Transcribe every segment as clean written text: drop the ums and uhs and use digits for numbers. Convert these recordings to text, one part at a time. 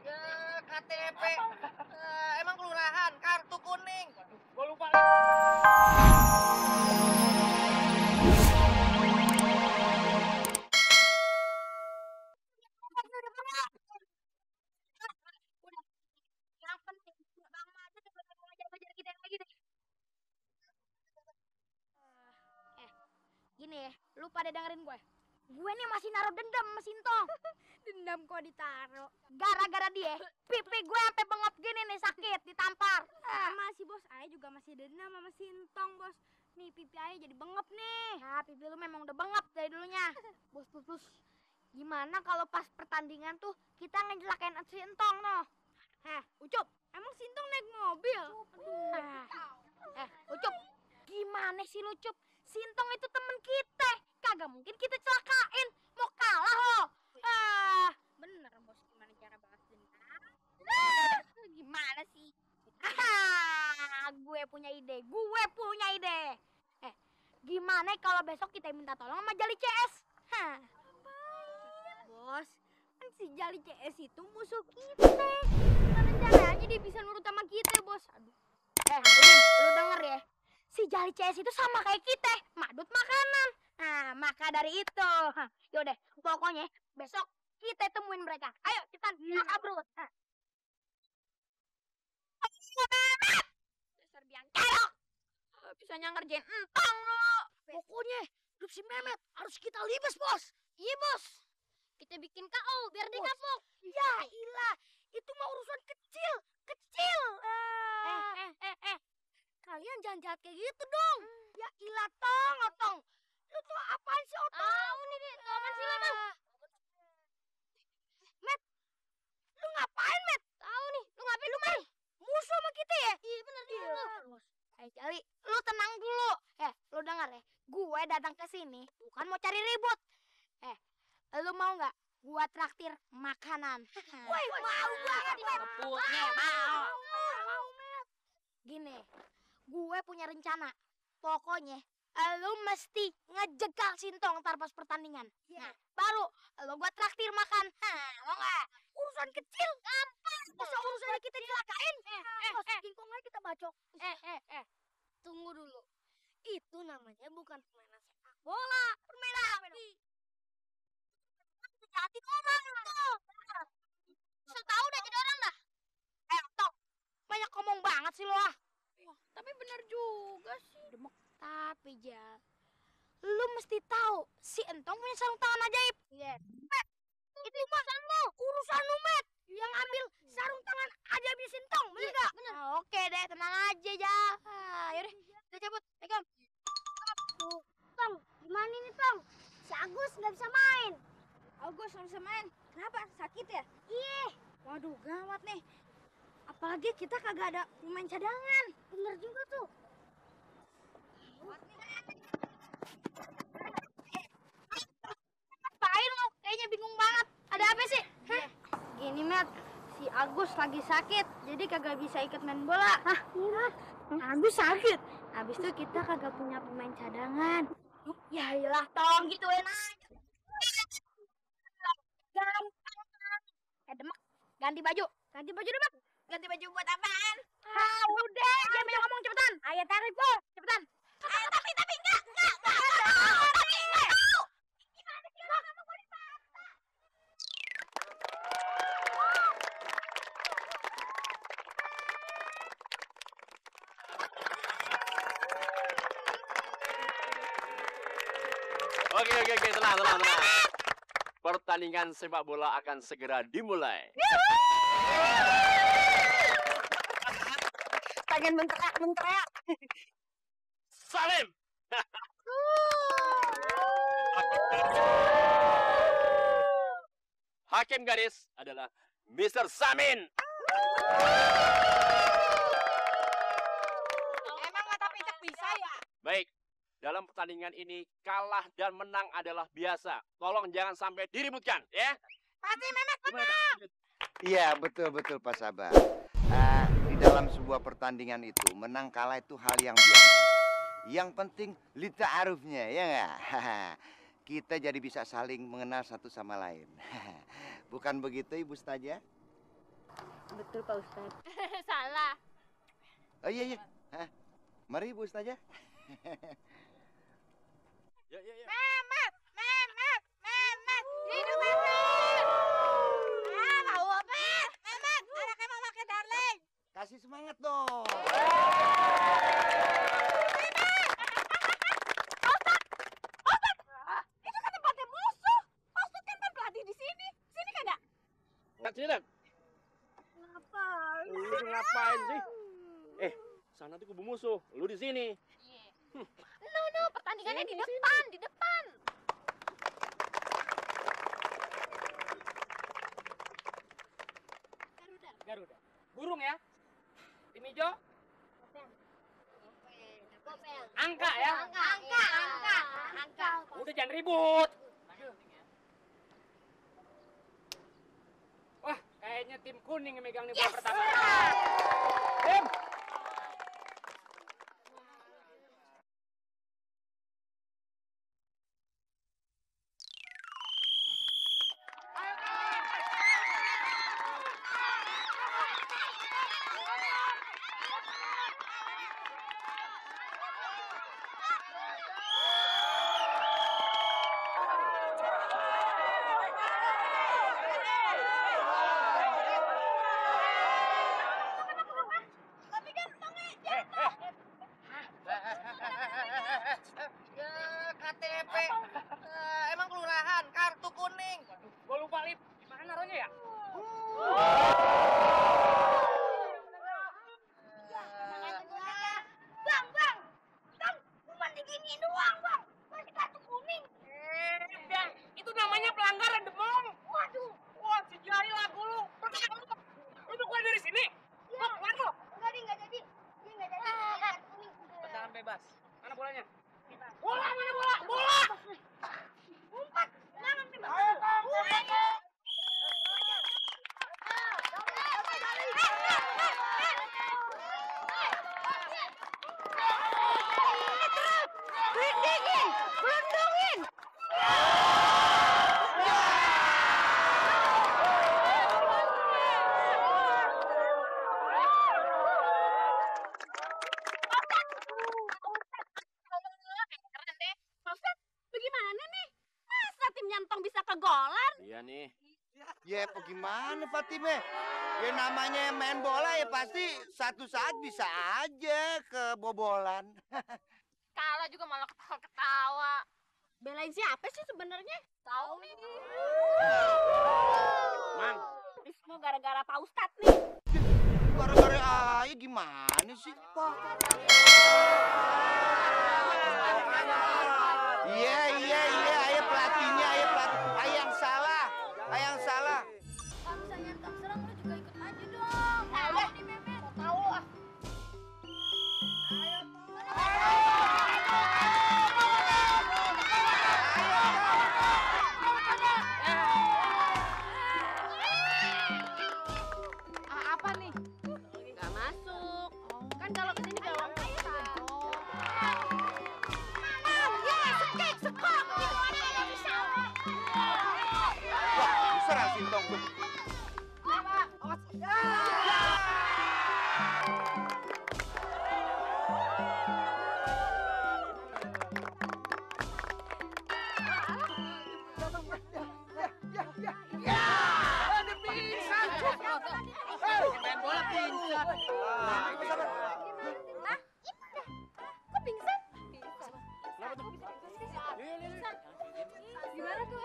Ya, KTP. Emang kelurahan, kartu kuning. Gua lupa. Yang penting Bang Mamat juga ngajar-ngajar kita yang lagi deh. Gini ya, lu pada dengerin gue. Gue nih masih naruh dendam sama Sintong. Dendam kok ditaruh? Gara-gara dia, pipi gue sampai bengap gini nih, sakit, ditampar. Sama sih bos, Ayah juga masih dendam sama Sintong bos. Nih pipi Ayah jadi bengap nih. Nah, pipi lu memang udah bengap dari dulunya. Bos. Gimana kalau pas pertandingan tuh kita ngejelakain Sintong noh? Ucup, emang Sintong naik mobil? Ucup, gimana sih lu Cup? Sintong itu temen kita, kagak mungkin kita celakain. Mau kalah lo. Bener bos, gimana cara balas dendam? Gimana sih? Gue punya ide. Gimana kalau besok kita minta tolong sama Jali CS? Bos, kan si Jali CS itu musuh kita. Gimana caranya dia bisa nurut sama kita, bos? Aduh. Lu denger ya? Si Jali CS itu sama kayak kita, madut makanan. Nah, maka dari itu, yaudah, pokoknya besok kita temuin mereka. Ayo, kita kabrut. Dasar biang kerok. Bisanya ngerjain entong lo. Pokoknya, grup si Mehmet harus kita libas, bos. Iya, bos. Kita bikin KO biar dia kapok. Ya ilah, itu mah urusan kecil. Kalian jangan jahat kayak gitu dong. Ya ilah, Otong. Lu tuh apaan sih, Otong? Tahu nih, tuh apaan sih lo, Bang? Met, lu ngapain, Met? Tahu nih, lu ngapain lu, Mai? Musuh sama kita ya? Iya, bener. Jali, lu tenang dulu. Lu dengar ya, gue datang ke sini bukan mau cari ribut. Lu mau nggak? Gua traktir makanan. Woi, mau banget. Kepulnya mau. Gini, gue punya rencana. Pokoknya, lu mesti ngejegal Sintong ntar pas pertandingan. Nah, baru lu gua traktir makan. Mau nggak? Urusan kecil, gampang. Masa urusannya kita celakain? Kingkong aja kita bacok. Tunggu dulu. Itu namanya bukan permainan sepak bola. Permainan apa dong? Jahatin orang tuh. Tahu udah jadi orang dah. Tok, banyak ngomong banget sih lo ah. Tapi benar juga sih. Demek. Tapi lu mesti tahu si Entong punya sarung tangan ajaib. Iya. Itu urusan lu. Urusan lu, Met. Yang ambil sarung tangan ajaib si Entong, bener gak? Bener. Oke deh, tenang aja yaudah, kita cabut. Tong, gimana nih Tong? Si Agus nggak bisa main. Agus nggak bisa main? Kenapa? Sakit ya? Iya. Waduh, gawat nih. Apalagi kita kagak ada pemain cadangan. Bener juga tuh. Ngapain lo? Kayaknya bingung banget. Ada apa sih? Gini, Met. Si Agus lagi sakit, jadi kagak bisa ikut main bola. Iya. Agus sakit? Habis itu kita kagak punya pemain cadangan. Ya iyalah, Tong, gituin aja. Gampang. Demek. Ganti baju. Ganti baju, Demek. Ganti baju buat apaan? Udah, jangan banyak ngomong, cepetan. Ayo tarik, Po. Cepetan. Tapi enggak. Tapi enggak. Gimana sih orang kamu mau dipaksa? Oke, tenang. Pertandingan sepak bola akan segera dimulai. Pengen menteriak. Salim. Hakim garis adalah Mr. Samin. Emang nggak tapi bisa ya? Baik, dalam pertandingan ini kalah dan menang adalah biasa. Tolong jangan sampai diributkan, ya. Pasti Mehmet menang. Iya, betul Pak Sabar. Di dalam sebuah pertandingan itu, menang kalah itu hal yang biasa. Yang penting lita'arufnya, ya nggak? Kita jadi bisa saling mengenal satu sama lain. Bukan begitu, Ibu Staja? Betul Pak Ustadz. Salah. Oh iya. Hah? Mari Bu Ustazah. Ya. Memet. Hidup Memet. Tahu apa? Memet, anaknya Mama ke Darling. Kasih semangat dong. Itu kan tempatnya musuh. Maksud kan pelatih di sini. Sini kagak? Tak sini. Ngapain? Lu ngapain sih? Sana tuh kubu musuh. Lu di sini. No, pertandingannya di depan. Garuda. Burung ya. Tim hijau. Angka ya. Angka. Udah jangan ribut. Wah, kayaknya tim kuning yang megang nih bola pertama. Tim. KTP. Emang kelurahan, kartu kuning. Gua lupa lip. Gimana naruhnya ya? Bang, cuma diginiin doang, Bang. Masih kartu kuning. Bang, itu namanya pelanggaran demong. Waduh. Wah, si Jahil aku lu. Lu mau keluar dari sini? Bang, keluar lu. Enggak jadi. Dia enggak jadi kartu kuning. Tendangan bebas. Mana bolanya? Bola, mana bola? Bola! Umpat. Jangan nih, Bang. Gelundungin. Keren deh. Maksud bagaimana nih? Masa tim nyantong bisa kegolan? Iya nih. Ya, gimana Fatime? Ya namanya main bola ya pasti satu saat bisa aja kebobolan. Kalah juga malah ketawa-ketawa. Belain siapa sih sebenarnya? Tahu nih. Mang, Ini semua gara-gara Pak Ustadz nih. Gara-gara aja gimana sih, Pak? Iya, ayo pelatihnya, ayo pelatih. Ayo yang salah. Kalau misalnya tak serang lu juga ikut aja dong. Tahu nih Memet. Tahu ah. Apa nih? Nggak masuk. Kan kalau kesini gawang kita. Sekok. Gimana nggak bisa? Wah, serang Sintong tuh. Main bola pingsan. Kok pingsan? kenapa tuh? Gimana tuh?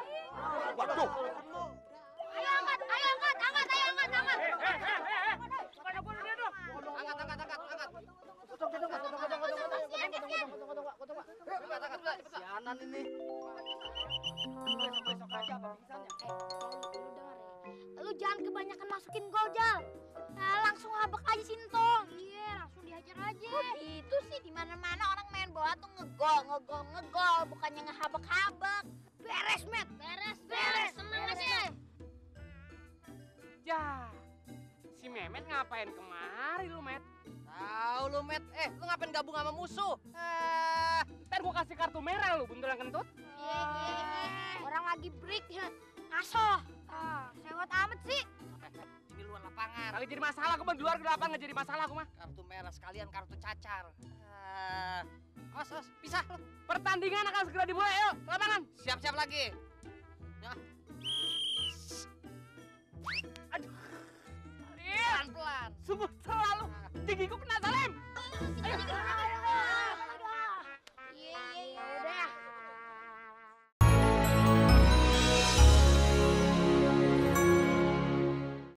Waduh, Ayo angkat. Pada gua dia dong. Sianan ini. Besok aja apa pingsannya? Lu jangan kebanyakan masukin gol, Jal. Nah, langsung habek aja Sintong. Iya, langsung dihajar aja. Kok gitu sih? Di mana-mana orang main bola tuh ngegol, bukannya ngehabek-habek. Beres, Met. Beres. Seneng aja. Ya. Si Memet ngapain kemari lu, Met? Tahu lu, Met. Lu ngapain gabung sama musuh? Ntar gua kasih kartu merah lu, buntelan kentut. Iya. Orang lagi break ya. Ngasoh. Sewot amat sih. Ini luar lapangan. Kagak jadi masalah, gua mah di luar kenapa nggak jadi masalah gua mah. Kartu merah sekalian kartu cacar. Os, pisah lu. Pertandingan akan segera dimulai, yuk, ke lapangan. Siap-siap lagi. Ya. Aduh. Pelan-pelan. Sungguh selalu gigiku kena